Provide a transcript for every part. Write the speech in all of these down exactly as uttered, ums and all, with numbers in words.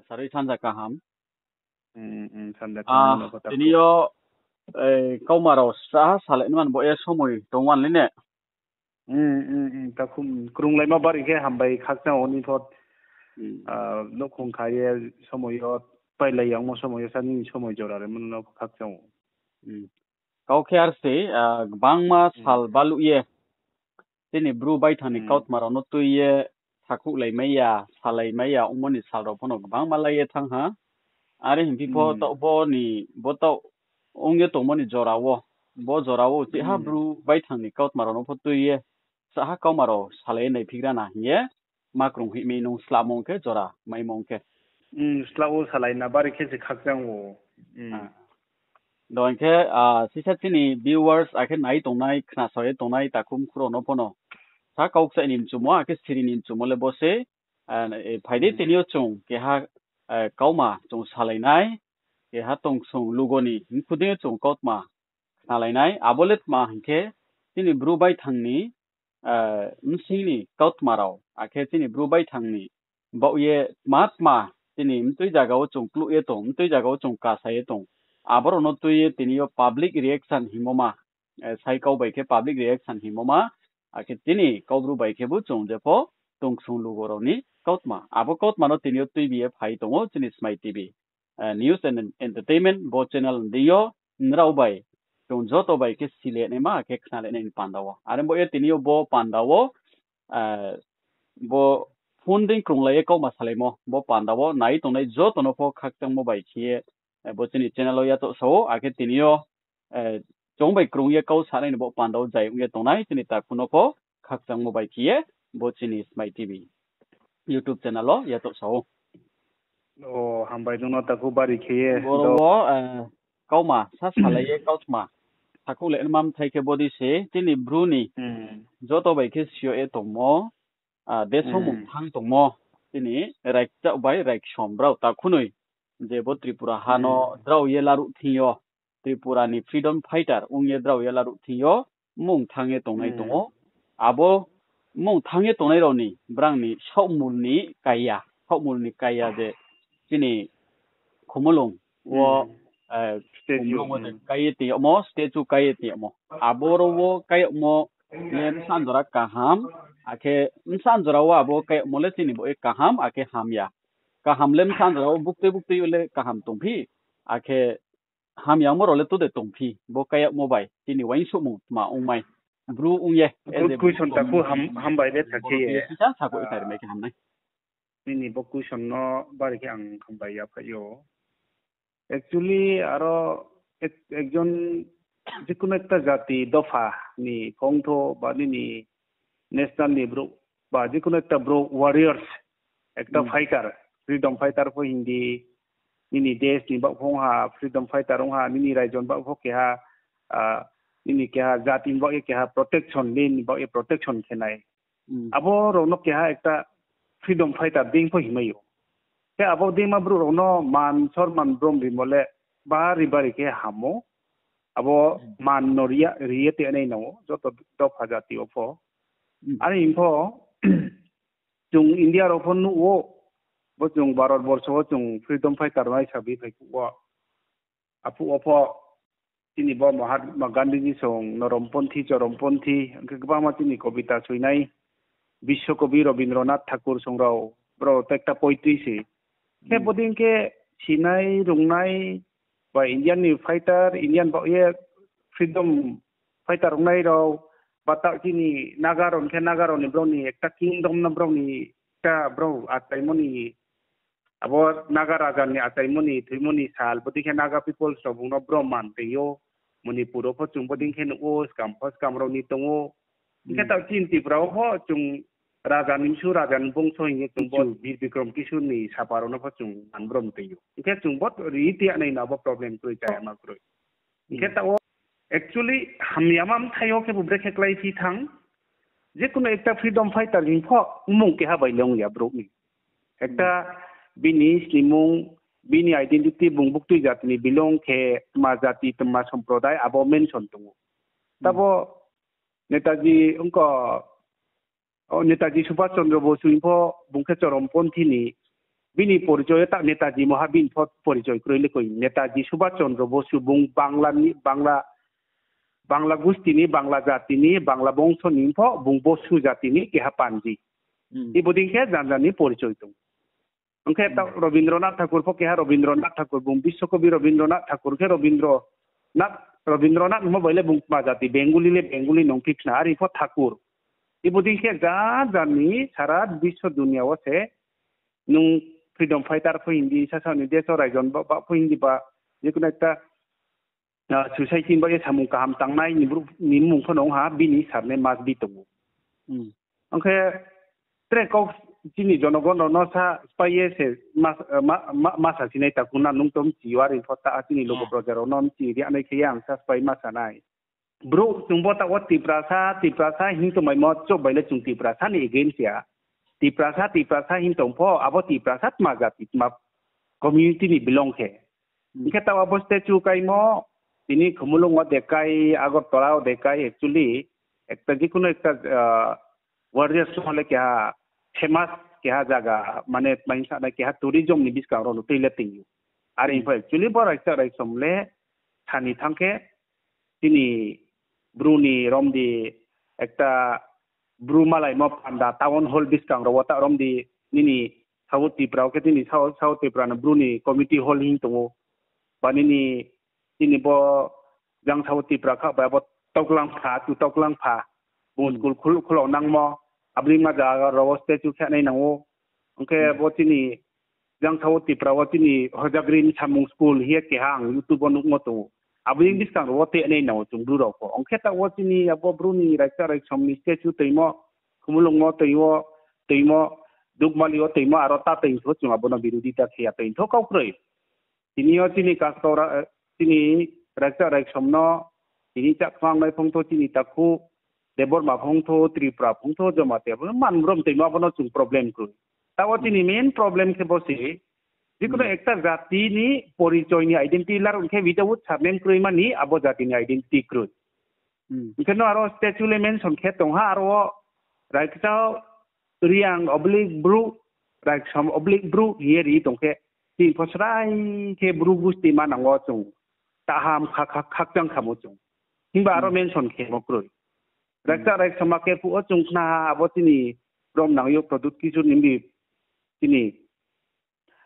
Sarui sanja kaham. Hmm, hmm, sanja kaham. Ah, no kotha tini yo, eh, kauma rao sraha salai nman bo ye somoi tong wan le ne? Hmm, hmm, hmm, takhum krunglaima bari khe hambai khakchang o ni thot. Hmm. Ah, nouhkhong kha ye somoi yo pailai yangmo somoi yo sa nini somoi jora rimo no khakchang o. Hmm. Kau khe ar se, ah, gbangma Hmm. sal baluh ye, chini Bru baithang ni Hmm. kautma rao no tui ye, sakhouhlai mai ya, salai mai ya, ongmo ni sal rao pho no gbangma lai ye thanng ha. Are hing phi pho Hmm. taoh bo ni, bo taoh ong ye tongmo ni jora wo, bo jora wo chih ha Hmm. Bru baithang ni kautma rao no pho tui ye, sraha kauma rao salai ye naiphigra na hing ye, ma krung hih mi nung slamo ong khe jora maimo ong khe. Hmm, slah wo salai na bari khe se khakchang o. Hmm. Ah. Do hing khe, ah, sisa chini viewers, akhe nai tongnai, khnasao ye tongnai, takhum khuro no pho no. Sa kau kchaih ni mchumo, akhe siri ni mchumo le bo se, ah, eh, phai di Hmm. tini yo chung, keha, eh, kauma chung salai nai, keha tongsong lugo ni, mkhu dei yo chung kautma khnalai nai, abo le tma hing khe, chini Bru baithang ni, eh, bsing ni kautma rao, akhe chini Bru baithang ni baoh ye tma tma, chini mtui zaga wo chung kluh ye tong, mtui zaga wo chung kasa ye tong. Abo rao no tui ye tini yo public reaction hingmo ma, eh, sai kau bai khe public reaction hingmo ma, akhe chini Kaubru bai khe bo chung jepho tongsong lugo rao ni kautma. Abo kautma no tini yo tuibi ye phai tong ou chini Smai T V, eh, News and Entertainment bo channel ni deing yo, nrao bai, chung joto bai khe sile naima, akhe khnale nai ni panda wo. Are bo ye tini yo bo panda wo, eh, bo phone dei krunglai ye kauma salaimo, bo panda wo nai tongnai joto no pho khakchangmo bai khe ye, eh, bo chini channel wo yachaoh sa ou, akhe tini yo, eh, chung bai krung ye kau sanai ni bo panda wo zai ong ye tongnai chini takhu no pho khakchangmo bai khe ye, bo chini Smai T V YouTube channel wo yachaoh sa ou. O, hambai nung no takhu bari khe ye. Boro wo, eh, kauma sa salai ye kautma sakhouh le nma mthai khe bo dei se, chini Bru ni Hmm. joto bai khe si yo ye tongmo, ah, deso mung Hmm. thanng tongmo, chini Raikchaoh bai Raiksom brao takhunoi, je bo Tripura ha no Hmm. drao ye laruh thing yo, Tripura ni freedom fighter ong ye drao ye laruh thing yo, mung thanng ye tongnai tong Hmm. ou. Abo mung thanng ye tongnai rao ni, brang ni saohmul ni kaiya, saohmul ni kaiya je chini Khumulwng wo, Hmm. eh, Statue, Khumulwng wo je hmm. kai ye tong yagmo, statue kai ye tong yagmo. Aboro wo kai yagmo le bsa jora kaham, akhe bsa jora wo abo kai yagmo le chini bo ye kaham, akhe hamya. Kaham le bsa jora wo buktui buktui yo le kaham tongphi, akhe hamyamo rao le to de tongphi, bo kai yagmo bai, chini uaingsouhmung tma ongmai. Bru ong ye, as a Bru, question takhu ham-, hambai le boro thakhe ye. Sisa sakhouh ye khnari mai khe ham nai. Nini bo question no bari khe ang hambai ya phai ou. Actually, aro ek-, ekjon jekuno ekta jati dopha ni khongtho ba nini national ni brouh ba jekuno ekta brouh warriors, ekta Hmm. fighter, freedom fighter pho hing di, nini desh ni baoh pho ong ha, freedom fighter ong ha, nini raijo ni baoh pho keha, ah, nini keha jati ni baoh ye keha protection, nini baoh ye protection khe nai. Hmm. Abo rao no keha ekta freedom fighter dei pho hingmai ou. Khe abo deima brouh rao no man sorman brom rimo le bari bari khe ham ou. Abo Hmm. man no ri ye, ri ye tenai nang ou, joto dopha jati wo pho. Hmm. Are hing pho, chung India rao pho nuh ou, bo chung Bharat borso wo chung freedom fighter nai sabi phai phuh wo. Aphuh wo pho, chini bo Mahatma Gandhi ji song, Noromponthi, Choromponthi, hing khe gbangma chini kobita soinai, Biswo Kobi Rabindranath Thakur song rao, brao to ekta poetry se. Khe Hmm. bodei khe sinai, rungnai, ba Indian ni fighter, Indian baoh ye freedom fighter rungnai rao, ba taoh chini Naga rao khe Naga rao ni brao ni ekta kingdom no brao ni ekta brao achaimo ni, abo Naga raja ni achaimo ni, thoimo ni sal, bodei khe Naga peoples rao bung no brao man tong ou, Manipur wo pho chung bodei khe nuh ou, skam pho skam rao ni tong ou. Hing khe Hmm. taoh chini Tripura wo pho chung raja ni bsu, raja ni bongso hing ye chung bo Bir Bikrom Kishore ni sapa rao no pho chung man brom tong ou. Hing khe chung bo ri tiya nai na bo problem kroi, chaya ma kroi. Hing khe Hmm. taoh wo actually hamyama bthai yo khe bo brekhe kláiphi thanng. Jekuno ekta freedom fighter hing pho mmung keha bai le ong ya brouh ni. Ekta Hmm. bini snimung, bini identity, bung buktui jati ni belong khe, tma jati, tma somproday, abo mention tong ou. Hmm. Tabo Netaji ongko, o, Netaji Subhas Chandra Bose hing pho bung khe Choromponthi ni, Bini porichoi ta Netaji mo ha bini pho porichoi kroi le koi. Netaji Subhas Chandra Bosu bung Bangla ni, Bangla, Bangla gusti ni, Bangla jati ni, Bangla bongso ni pho bung Bosu jati ni keha panji. Ibo dei khe janja ni porichoi tong. Ong khe ta Rabindranath Thakur pho keha Rabindranath Thakur, bung Biswakobi Rabindranath Thakur khe Rabindranath, Rabindranath mo bai le bung tma jati, Bengali le Bengali nung phi khna, are pho Thakur. Ibo dei khe janja ni sara biswa dunia wo se nung freedom fighter pho hing di, sasa ni desh o raijon ba, ba pho hing di ba, je kono ekta, ah, society ba ye samung kaham tangnai ni brouh ni mmung pho no ong ha, bini surname must be tong ou. Ong khe tre kau chini jonogon rao no sa sphái ye se ma, ma, ma, ma sa sinai takhu na nung to mchi yo, are pho ta chini logo proja rao no mchi ri nai khe ye ang sa sphái ma sa nai. Brouh chung bo taoh wo Tiprasa, Tiprasa hing tongmaimo chouh bai le chung Tiprasa ni against ya. Tiprasa, Tiprasa hing tong pho, abo Tiprasa tma jati, tma community ni belong khe. Hing khe taoh abo statue kaimo, tini Khumulwng wo de kai, Agartala wo de kai, actually, ekta jikunu ekta, ah, warriors no le keha famous keha zaga, mane tma hing sa nai keha tourism ni buskang rao no tui le toing ou. Are pho actually bo Raikchak Raiksom le sani thanng khe, chini Bru ni rom di ekta Bru malaimo panda town hall buskang rao wo ta rom di nini South Tripura wo khe chini South, South Tripura no Bru ni community hall hing tong ou. Ba nini, chini bo jang South Tripura kha bai abo Tauklangpha, tu Tauklangpha. Bung school khul-, khulao nangmo. Abo dei ma zaga rao wo statue khe nai nang ou. Ong khe bo chini jang South Tripura wo chini Hojagri ni samung school hing ye keha ang YouTube wo nuhmo tong ou. Abo dei buskang rao wo te nai nang ou chung Bru rao pho. Ong khe taoh wo chini abo Bru ni Raikchak Raiksom ni statue toingmo, Khumulwng wo toingmo, toingmo, Dukmali wo toingmo, aro ta toing tho chung abo no birodita khe ya toing tho kau kroi. Tini yo chini Kaskau ra-, chini Raikchak Raiksom no, tini Chakma ong nai phung tho chini takhu, Debbarma phung tho, Tripura phung tho, Jamatia phung tho, man brom toimo abo no chung problem kroi. Taoh wo chini main problem khe bo se, jikunu ekta jati ni porichoi ni identity lar ong khe without surname kroi mani abo jati ni identity kroi. Hing khe no aro statue le mention khe tong ha, aro wo Raikchak Reang oblique Bru, Raiksom oblique Bru hing ye ri tong khe, chini pho srai khe Bru gusti manang wo chung, taham kha-, kha-, khakchang khamo chung. Himba aro mention khemo kroi. Raikchak Raiksom ma khe phuh wo chung khna ha, abo chini rom nang yo Pradyut Kishore ni bi chini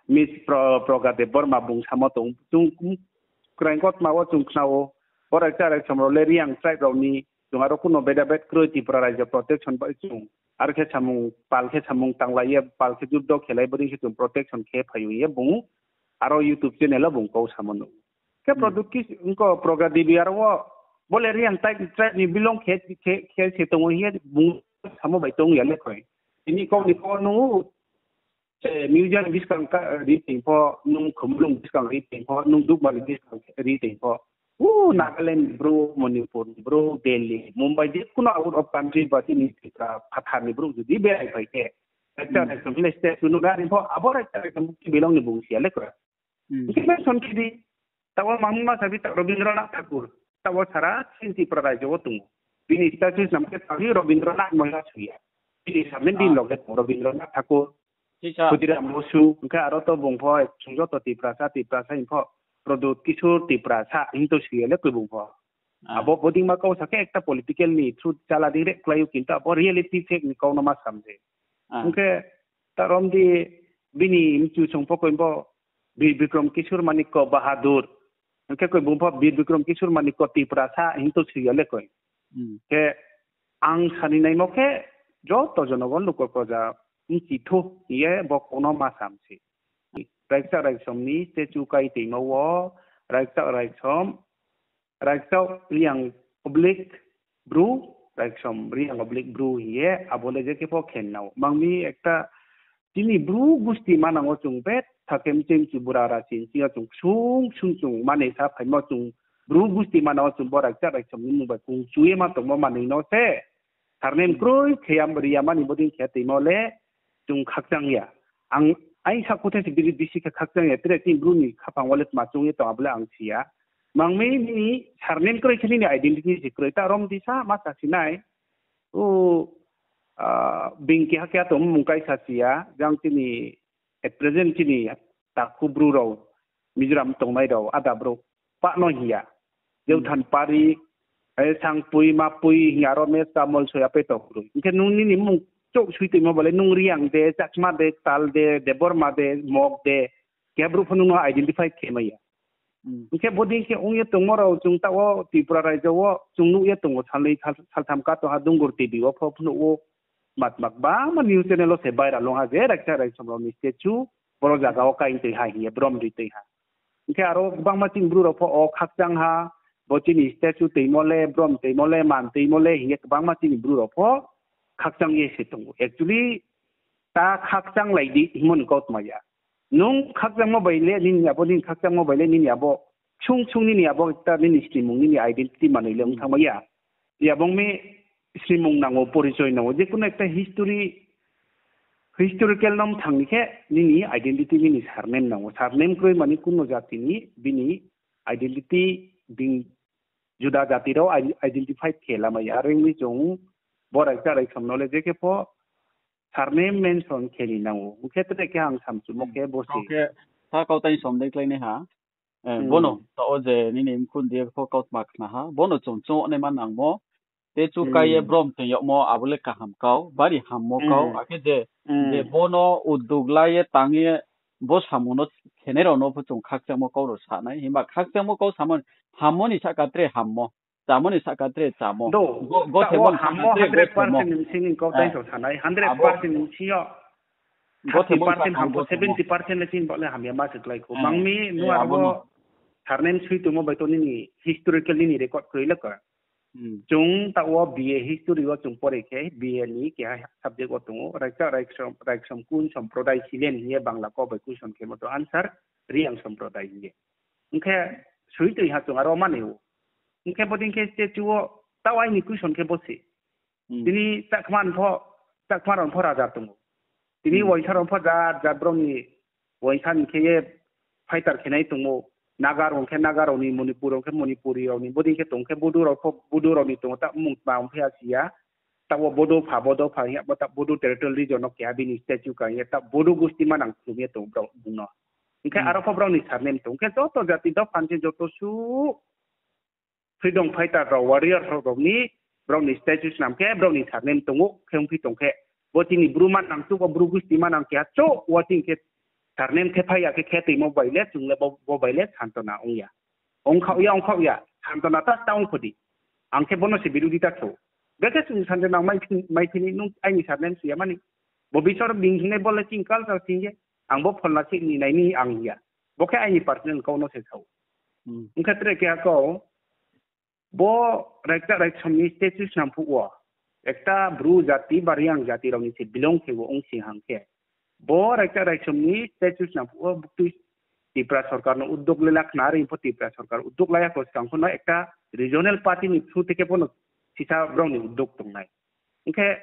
Miss Pro-, Pragya Debbarma bung samo tong, chung kraing kotma wo chung khna ou, bo Raikchak Raiksom rao le Reang tribe rao ni, chung aro kuno beda bed kroi Tripura Rajya Protection bai chung, aro khe samung, pal khe samung tanglai ye, pal khe juddo khelai bodei khe chung protection khe phai ou hing ye bung, aro YouTube channel wo bung kau samo nuh. Khe Pradyut Kish-, ongko Pragya Devi aro wo, bo le Reang tribe, tribe ni belong khe, khe, khe se tong ou hing ye bung samo bai tong ya le kroi. Tini kau ni kau nung ou, museum buskang ka, ri toing pho, nung Khumulwng buskang ri toing pho, nung Dukmali buskang ri toing pho. U Nagaland ni brouh, Manipur ni brouh, Delhi, Mumbai, jekuno out of country ba chini Tripura phathar ni brouh jodi berai phai khe, Raikchak Raiksom hing le statue nuh nai pho, abo Raikchak Raiksom belong ni bung si ya le kra. Hing khe mention khe di, taoh wo mangma sa di taoh Rabindranath Thakur, taoh wo sara chini Tripura rajyo wo tong ou. Bini statue snam khe taoh hi Rabindranath mo ya soi ya. Bini surname bini loge tong Rabindranath Thakur, Khudiram Bosu, hing khe aro to bung pho chung joto Tiprasa, Tiprasa hing pho, Pradyut Kishore Tiprasa hing to soi ya le koi bung pho. Abo bodei ma kau sa khe ekta political ni through chala dei re klái ou, kintu abo reality fact ni kau no ma sam se. Hing khe ta rom di bini mchu song pho koi bo Bir Bikram Kishore Manikya Bahadur. Hing khe koi bung pho Bir Bikram Kishore Manikya Tiprasa hing to soi ya le koi. Khe ang sani naimo khe joto jonogon luku proja mchi thu hing ye bo kau no ma sam se. Raikchak Raiksom ni statue kai toimo wo, Raikchak Raiksom, Raikchak Reang oblique Bru, Raiksom Reang oblique Bru hing ye abo le je khe pho khe nao. Mang mi ekta chini Bru gusti manang wo chung betha khe mchemchu bura ra chin ching yo chung ksung ksung chung manoi sa phaimo chung Bru gusti manang wo chung bo Raikchak Raiksom ni mmung bai kungchu ye ma tongmo manoi no se surname kroi khe ya ri ya mani bodei khe toimo le chung khakchang ya. Ang, aini sakhouh the se biri bisi khe khakchang ya, tre chini Bru ni khaphang wo le tma choung ye tong abo le ang si ya. Mang mi nini surname kroi khe nini identity se kroi, ta rom di sa ma sa si nai. O, ah, being keha keha tongmung kaisa si ya, jang chini at present chini takhu Bru rao, Mizoram tongnai rao, ada brouh pah no hing ya. Jeuthan pari, eh, sangpui, mapui hing ya, aro mes kamol soi ape tong kroi. Hing khe nung nini mmung chouh sui toimo ba le nung Reang de, Chakma de, Ktal de, Debbarma de, Mog de, keha brouh pho nung no identify khe mai ya. Hing khe bodei khe ong ye tongmo rao chung taoh wo Tripura raijo wo chung nuh ye tong ou, salnoi sal-, saltham ka tong ha Dungur T V wo pho phnuh ou, matma gbangma news channel wo se viral ong ha je Raikcha Raisom rao ni statue boro zaga wo kaing tui ha hing ye brom ri tui ha. Hing khe aro gbangma chini Bru rao pho o khakchang ha, bo chini statue toimo le, brom toimo le, man toimo le hing ye gbangma chini Bru rao pho khakchang ye se tong ou. Actually, ta khakchanglai di hingmo ni kautma ya. Nung khakchangmo bai le nini abo, nini khakchangmo bai le nini abo, sung sung nini abo ta nini snimung, nini identity manoi le ong thanngmai ya. Abo ong mi snimung nang ou, porichoi nang ou, jekuno ekta history, historical no mthang ni khe nini identity, nini surname nang ou. Surname kroi mani kuno jati ni bini identity, bini juda jati rao i-, identify khe lamai ya. Are ong mi chung bo Raikcha Raisom no le je khe pho surname mention khe ni nang ou. Ong khe tre khe ang samchumo khe bo se. Khe ta kau tang som dei klái nai ha. Bono taoh wo je nini mkhu ni di ye pho kautma khna ha. Bono chung chung naima nangmo. Te chu kai ye brom toing yagmo abo le kaham kau, bari hammo kau. Akhe je, je bono uddog la ye tang ye bo samung no khenai rao no pho chung khakchangmo kau rao sa nai. Himba khakchangmo kau samo, hammo ni sahka tre hammo, chámo ni sahka tre chámo. Taoh wo hammo hundred percent ni bsing ni kau tang sa nai, hundred percent ni bsing yo thirty percent ham pho, seventy percent le chini baoh le hamya ma se klái khou. Mang mi nung abo surname sui tongmo bai to nini historical nini record kroi le ka. Chung taoh wo B A history wo chung pore khe, B A ni keha subject wo tong ou, Raikcha Raiksom, Raiksom Kun Somproday Silen hing ye Bangla kau bai question khemo to answer, Reang Somproday hing ye. Ong khe sui tui ha chung aro manai ou. Ong khe bodei khe statue wo taoh aini question khe bo se. Tini Chakma pho, Chakma rao pho raja tong ou. Tini uaingsa rao pho jat jat brao ni uaingsa ni khe ye fighter khenai tong ou. Naga rao khe Naga rao ni, Manipur rao khe Manipuri rao ni, bodei khe tong khe Bodo rao pho Bodo rao ni tong ou, ta mmung tma ong phi ya si ya. Taoh wo Bodo pha, Bodo pha hing ya, bo ta Bodo Territorial Region no keha bini statue ka hing ye, ta Bodo gusti manang khlum ye tong brao bung no. Hing khe aro pho brao ni surname tong khe joto jati dopha ni se joto suh freedom fighter rao, warrior rao, rao ni, brao ni statue snam khe, brao ni surname tong ou, khe ongphi tong khe. Bo chini Bru manang chouh, bo Bru gusti manang keha chouh, watching khe surname khe phai ya khe, khe toimo bai le, chung le bo, bo bai le santona ong ya. Ongkhaoh ya, ongkhaoh ya, santona ta ta ongkho di. Ang khe bono se birodita khe ou. Bekhe chung santona maiphi, maiphi ni nung aini surname sui ya mani. Bo bisor bini hingnai bo le chini culture thing ye. Ang bo pholna se ni nai ni ang ya. Bo khe aini personal kau no se sa ou. Ong khe tre keha kau, bo Raikcha Raisom ni statue snam phuh wo, ekta Bru jati ba Reang jati rao ni se belong khe wo ong sing hang khe. Bo Raikcha Raisom ni statue snam phuh wo buktui Tripura sorkar no uddog le la khna, are pho Tripura sorkar uddog la ya kho, skang pho no ekta regional party ni through theke pho no sisa brao ni uddog tongnai. Ong khe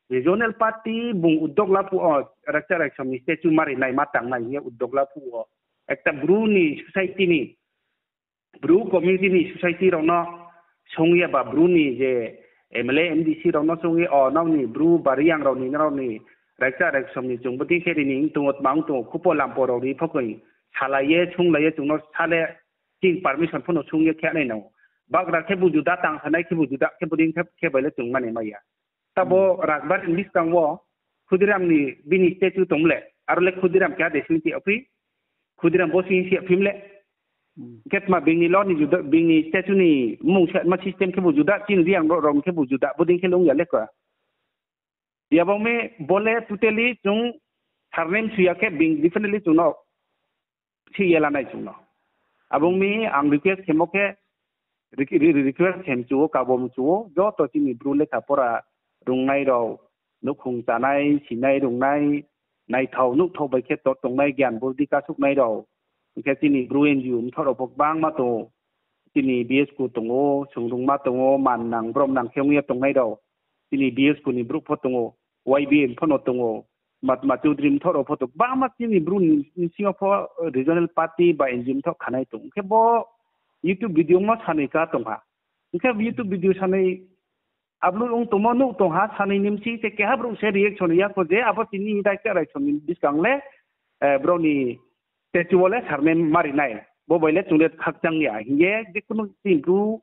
regional party bung uddog la phuh wo Raikcha Raisom ni statue mari nai ma tangnai hing ye uddog la phuh wo, ekta Bru ni society ni, Bru community ni society rao no song ye ba Bru ni je M L A, M D C rao no song ye, o nrao ni Bru ba Reang rao ni, nrao ni Raikcha Raisom ni chung bodei khe ri ni tong ou, tma ong tong ou, khupo lampo rao ri pho koi salai ye, sunglai ye, chung no sa le chini permission pho no sung ye khe nai nang ou. Bagra khebu juda, tangsanai khebu juda, khe bodei khe, khe bai le chung mani mai ya. Tabo Rajbari ni buskang wo Khudiram ni bini statue tong le, aro le Khudiram keha de sing si ya phi, Khudiram bo sing si ya phi le. Khe tma bini lo ni juda, bini statue ni mmung se ma system khebu juda, chini Reang rao, rao khebu juda, bodei khe le ong ya le ka. Yabong mi bo le totally chung surname sui ya khe bini definitely chung no si ye la nai chung no. Abo ong mi ang request khemo khe, re-, re-, request khe mchu wo, kabo mchu wo, joto chini Bru lekha pora rungnai rao, nouhkhong chánai, sinai, rungnai, naithao, nuhthao bai khe to tongnai, gyan burdi kasuhnai rao. Hing khe chini Bru N G O mthoh rao pho gbangma tong ou. Chini B S K tong ou, Songrungma tong ou, man nang, brom nang khe ong ye tongnai rao. Chini B S K ni brouh pho tong ou, Y B A pho no tong ou, Mahatma Choudhury mthoh rao pho tong, gbangma chini Bru ni bsing yo pho regional party ba N G O mthoh khanai tong. Hing khe bo YouTube video no sanoi ka tong ha. Hing khe YouTube video sanoi upload ong tongmo nuh tong ha, sanoi ni bsing se keha brouh se reaction ya kho je, abo chini Raikcha Raisom ni buskang le brao ni statue wo le sarnai mari nai. Bo bai le chung le khakchang ya hing ye, je kuno chini Bru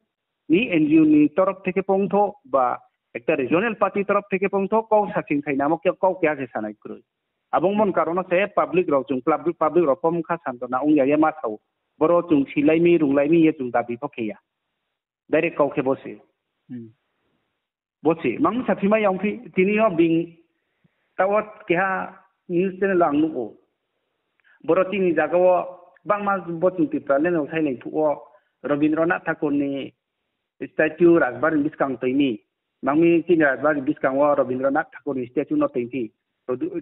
ni N G O ni torop theke pongtho ba ekta regional party torop theke pongtho kau sasing thai namo khe kau keha se sanai kroi. Abo ongmo ni karon no se public rao chung, public rao pho mkha santo na ong ya ye ma sao. Boro chung silai mi, runglai mi ye chung dabi pho khe ya. Direct kau khe bo se. Bo se, mang saphi mai ya ongphi, tini yo being taoh wo keha news channel ang nuh ou. Boro chini zaga wo bangma bo chung Tripura le no sailai phuh wo Rabindranath Thakur ni statue Rajbari ni buskang toi mi. Mang mi chini Rajbari buskang wo Rabindranath Thakur ni statue no toi phi.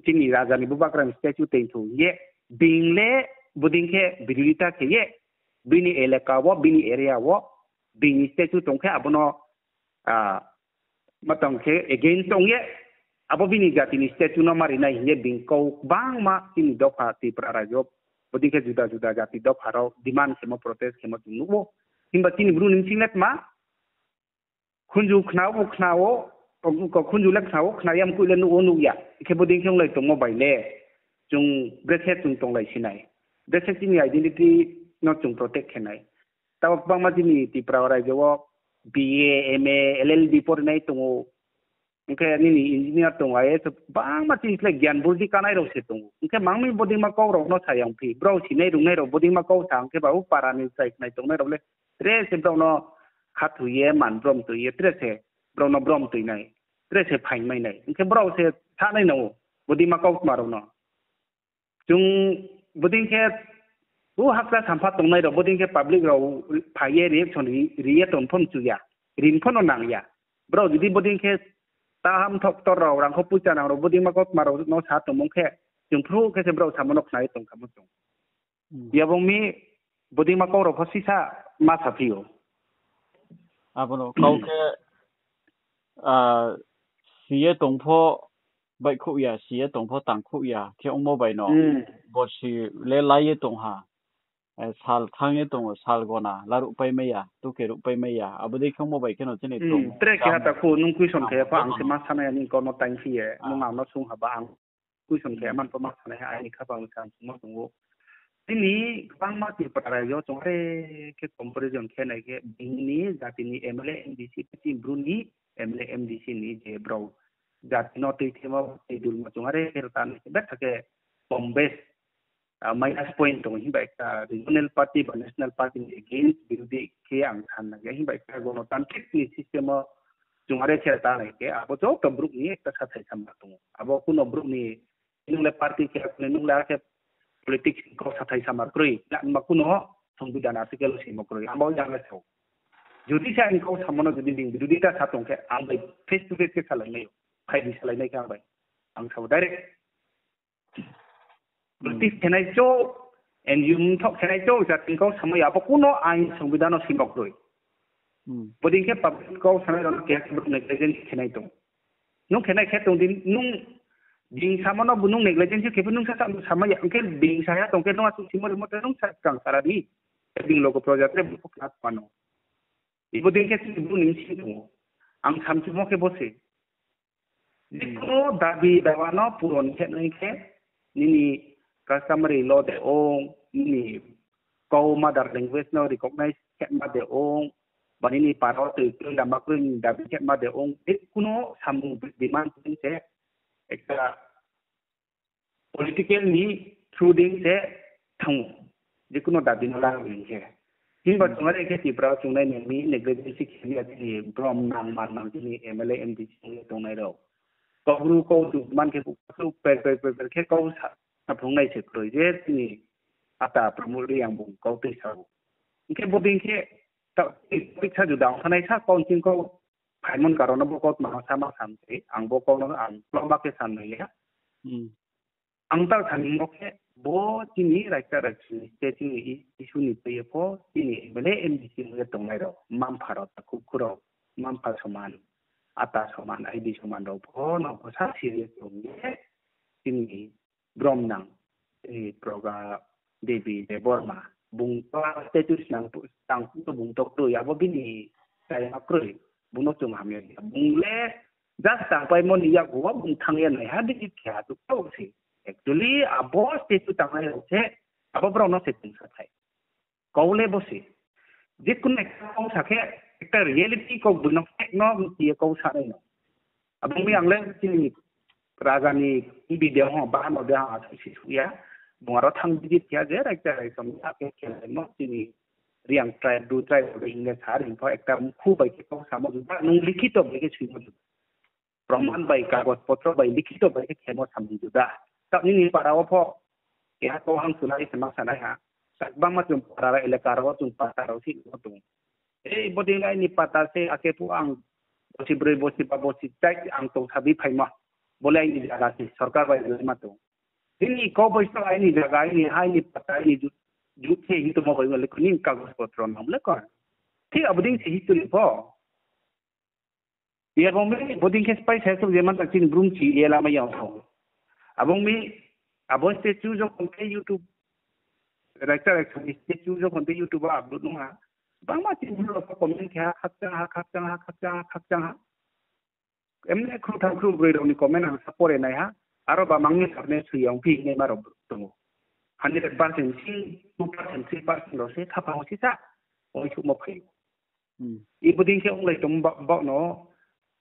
Chini raja ni bubagra ni statue toi thu ye. Being le bodei khe birodita khe ye. Bini elaka wo, bini area wo, being ni statue tong khe abo no, ma tong khe against ong ye, abo bini jati ni statue no mari nai hing ye being kau gbangma chini dopha Tripura rajyo, bodei khe juda juda jati dopha rao demand khemo, protest khemo chung nuh ou. Himba chini Bru ni bsing le tma, khunju khna wo khna wo, khunju le khna wo khna ya, mkoih le nuh wo nuh ya. Khe bodei khe onglai tongmo bai le, chung brekhe chung tonglai si nai. Brekhe chini identity no chung protect khe nai. Taoh gbangma chini Tripura rajyo wo B A, M A, L L B porinai tong ou. Ong khe nini engineer tong ou, I A S, bangma chini khlai gyan burdi kanai rao se tong ou. Ong khe mang mi bodeima kau rao no sa ya ongphi. Brao sinai rungnai rao bodeima kau sa ong khe ba o para ni chrai khnai tongnai rao le tre se brao no khathoi ye, man brom toi ye, tre se brao no brom toi nai, tre se phaing mai nai. Ong khe brao se sanai nang ou, bodeima kau tma rao no. Chung bodei khe, o hakcha sampha tongnai rao, bodei khe public rao phai ye reaction ri, ri ye tong pho mchu ya, rin pho no nang ya. Brao judi bodei khe taham thoktor rao, rangkho poicha nang rao, bodeima kau tma rao no sa tongmung khe, chung phruh khe se brao samo no khna ye tong samo chung. Yabong mi bodeima kau rao pho sisa ma saphi ou. Abo no kau khe, si ye tong pho baihkhouh ya, si ye tong pho tangkhouh ya khe ongmo bai no, borsi le lai ye tong ha. Sal thanng ye tong ou, sal gona laruhpai mai ya, tuke ruhpai mai ya. Abo dei khe ongmo bai khe no chini tong tre keha takhu nung question khe pho ang se ma sanai ya, nini kau no taingphi ye, nung ang no sung ha ba ang question khe man pho ma sanai ha, aini khaphang sa ang sungmo tong ou. Chini gbangma Tripura rajyo chung are khe comparison khe nai khe, bini jati ni M L A, M D C, chini Bru ni M L A, M D C ni je brao jati no tuithemo, tui dulmo chung are khe rta nai khe, betha khe kambes minus point tong ou, himba ekta regional party ba national party ni against birodhi khe ang san nai ya, himba ekta gonotantrik ni system wo chung are khe rta nai khe, abo joto brouh ni ekta sathai samra tong ou. Abo kuno brouh ni, nung le party khe, nung le akhe politics ni kau sathai samra kroi, himba kuno সংবিধান article wo simo kroi, abo yang le sao. Judi se aini kau samo no judi bini birodita sa tong khe, ang bai face to face khe salai nai ou, phai di salai nai khe ang bai. Ang sao direct. Politics khenai chouh, N G O mthoh khenai chouh, jati ni kau samai ya, abo kuno aini সংবিধান no simo kroi. Bodei khe public kau sanai rao no keha khe brouh negligence khenai tong. Nung khenai khe tong di, nung bini samo no bu nung negligence khe pho nung sasa samai ya, ong khe bini saya tong khe nung asuh simo rimo te nung sa kang sara di. Bini logo proja tre bu khna tma no. Bodei khe chini Bru ni bsing tong ou. Ang samchumo khe bo se. Jekuno dabi dawa no puron khe nai khe, nini customary law de ong, nini kau mother language no recognize khe ma de ong, ba nini para wo tui kroi lama kroi ni dabi khe ma de ong, jekuno samung demand khe se ekta political ni through dei se thanng ou, jekuno dabi no la hing khe. Himba chung are khe Tripura wo chung nai nai mi negligence khe ya chini brom nang man nang chini M L A, M D C tongnai rao. Kaubru kau tu man khe bu per per per per khe kau sa, sa phrungnai se kroi je chini ata Pramod Reang bung kau tui sa ou. Hing khe bodei khe ta, topic sa juda ong thanai sa kau ching kau phaimo ni karon no bo kau tma no sa ma sam se, ang bo kau no ang klomba khe sam nai ya. Ang ta sanimo khe bo chini raisa raisi ni state chini issue ni tui ye pho chini M L A, M D C ong ye tongnai rao, mma-mpha rao, takhu khu rao, mma-mpha soman, ata soman, aidi soman rao pho no pho sa serious tong ye chini brom nang, chini Proga Devi Debbarma, bung to status nang, tang to bung to kroi, abo bini chaya kroi, bung no chung hamya ya. Bung le just tangpaimo ni yakgu wo bung thanng ye nai ha, bini khe ha tu kau se. Actually, abo statue tangnai rao se, abo brao no se tongsa thai. Kau le bo se. Je kuno ekta kau sa khe, ekta reality kau boi no fact no mti ye kau sa nai no. Abo mi ang le chini raja ni video ho, bahan no de ha, asai si suh ya. Bung aro thanng visit khe ya je, raikta raisom ya, khe khe no chini Reang tribe, Bru tribe, abo hing le sa ring pho, ekta mkhu bai khe kau samo juda, nung likhito bai khe suimo juda. Proman bai, kagoj potro bai, likhito bai khe khemo samung juda. Taoh nini para wo pho, keha kau hang chulai se ma sanai ha. Taoh bangma chung para rao, elaka rao, chung pata rao si no tong. Ei, bodei lai ni pata se, akhe phu ang bosi broi, bosi ba, bosi chai ang tong sabi phaimo. Bo le aini zaga se, sorkar bai lai ma tong. Nini kau bai sa aini zaga, aini ha, aini pata, aini ju-, jut se hing tongmo bai le ko nini kagoj potro nang le ko. Thik abo dei se history pho. Ye abo mi bodei khe spy sa ye souh je man ta chini brum chi ye lama yang tho. Abo mi abo statue jokhon khe YouTube, raikta raikta ni statue jokhon khe YouTube wo upload nung ha. Bangma chini bru rao comment khe ha, khakchang ha, khakchang ha, khakchang ha, khakchang ha. Emne khrutham khrubroi rao ni comment ang sa pore nai ha. Aro ba mangni sarne sui yang phi hinai ma rao tong ou. Hundred percent si, two percent, three percent rao se khaphang wo sisa uaingsouhmo phai ou. Hmm. Ibo dei khe onglai tong ba-, baoh no,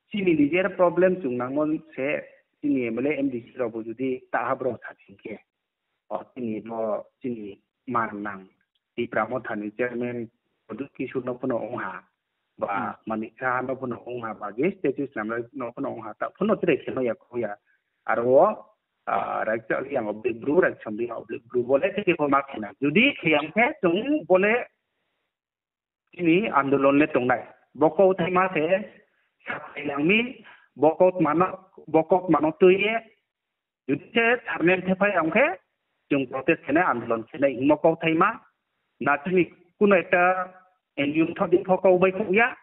chini nijer problem chung nangmo se, chini M L A, M D C rao bo judi taha brao sa sing khe, o chini bo, chini man nang, Tipra Motha ni chairman, Pradyot Kishore no phuno ong ha, ba Hmm. Manik Saha no phuno ong ha, ba je statue snamnai no phuno ong ha, ta phuno tre khe no ya kho ya. Aro wo, ah, raikchak ri ang oblik bru, raikchom ri ang oblik bru, bo le theke pho ma khe na. Judi khe yang khe, chung bo le chini andolon le tongnai. Bo kauthaima se saphai lang mi, bo kautma no, bo kautma no tui ye, judi se sarnem thephai ang khe, chung protest khe nai, andolon khe nai hingmo kauthaima, na chini kuno ekta N G O mthoh dei pho kau baihkhouh ya,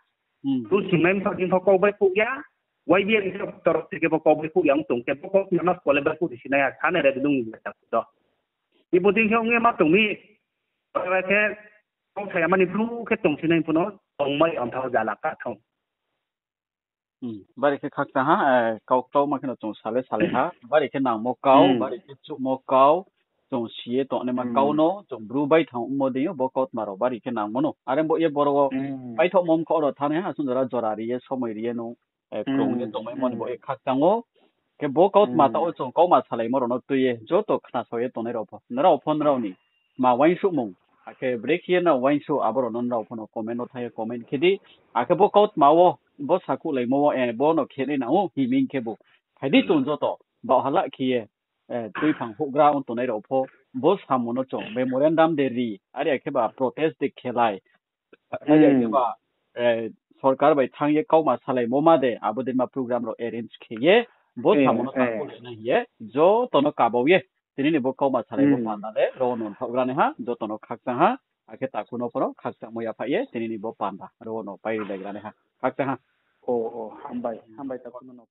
Hmm. Ru singnai mthoh dei pho kau baihkhouh ya, Y B A ni torof theke pho kau baihkhouh ya ong tong khe, bo kautma no skole baihkhouh ri sinai ha, sanai re bidung ni jata do. Ibo dei khe ong ye ma tong mi, bai khe, kau saya mani bru khe tong sinai phuno, tongmai ang thao jala ka thong. Hmm, bari khe khakchang ha, eh, kau kau ma khe no chung sale sale ha, bari khe nangmo kau, Hmm. bari khe chuhmo kau, chung si ye tongnaima kau Hmm. no, chung bru bai thang ongmo dei yo, bo kautma rao bari khe nangmo no. Are bo ye boro wo Hmm. paithohmo mkho rao thanng ha, asung jora jora ri ye, somoi ri ye no, eh, krung ye Hmm. tongmaimo ni bo Hmm. ye khakchang ou. Khe bo kautma Hmm. taoh wo chung kautma salaimo rao no tui ye, joto khnasao ye tongnai rao pho, nrao pho nrao ni ma uaingsouhmung, akhe brekhe ye nrao uaingsouh, abo rao no nrao pho no comment wo thanng ye comment khe di. Akhe bo kautma wo, bo sakhouhlaimo wo, eh, bo no khe nai nang ou, himing khe bo. Phai di chung joto, baoh hala khe ye, eh, tuiphang houhgra ong tongnai rao pho, bo samung no chung memorandum de ri, are ya khe ba protest de khelai, are ya khe Hmm. ba, eh, sorkar bai thanng ye kautma salaimo ma de, abo dei ma program rao arrange khe ye, bo Eh, samung no eh. takhouhlai nai hing ye, joto no kabau ye, tini ni bo kautma salaimo Hmm. panda le, ro wo no thaohgra nai ha, joto no khakchang ha, akhe takhu no pho no khakchangmo yaphaih ye, tini ni bo panda, ro wo no pairi laigra nai ha, khakchang ha. O, o, hambai, hambai takhu no no.